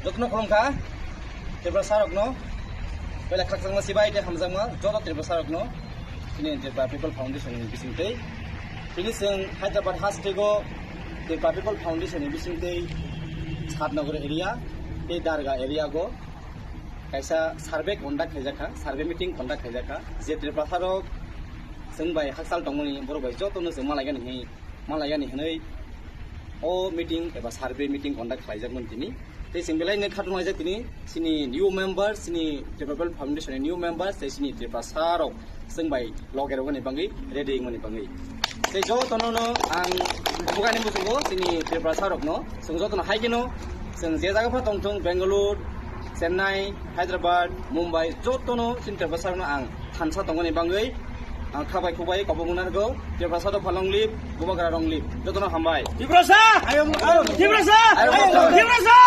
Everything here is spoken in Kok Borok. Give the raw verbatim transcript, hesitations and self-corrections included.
Jotono khulumkha, Tiprasa rokno, bela khakchangma sibai tei hamjakma joto Tiprasa rokno, chini Tripura People Foundation ni bisingtwi. Chini chwng Hyderabad hasteo Tripura People Foundation ni bisingtwi Satnagar area tei Darga area go kaisa survey conduct khaijakha, survey meeting conduct khaijakha, je Tiprasa rok chwng bai hakchal tongmani borok bai jotono chwng malaigani hwnwi, malaigani hwnwi o meeting eba survey meeting conduct khlaijakmani tini. Tei chwng belai no khatung laijak tini, chini new member, chini Tripura People Foundation ni new member, tei chini Tiprasa rok chwng bai loge rogani bangwi ready wngmani bangwi. Tei jotono no ang bugani muchungo chini Tiprasa rokno chwng jotono hai kheno chwng je jaga pha tongthung, Bangalore, Chennai, Hyderabad, Mumbai, jotono chini Tiprasa rokno ang thansa tongmani bangwi ang khabai khubai kobong narwgo. Tiprasa dopha long live, Bubagra long live, jotono hambai. Tiprasa! Ayong, ayong, Tiprasa! Ayong, ayong, Tiprasa!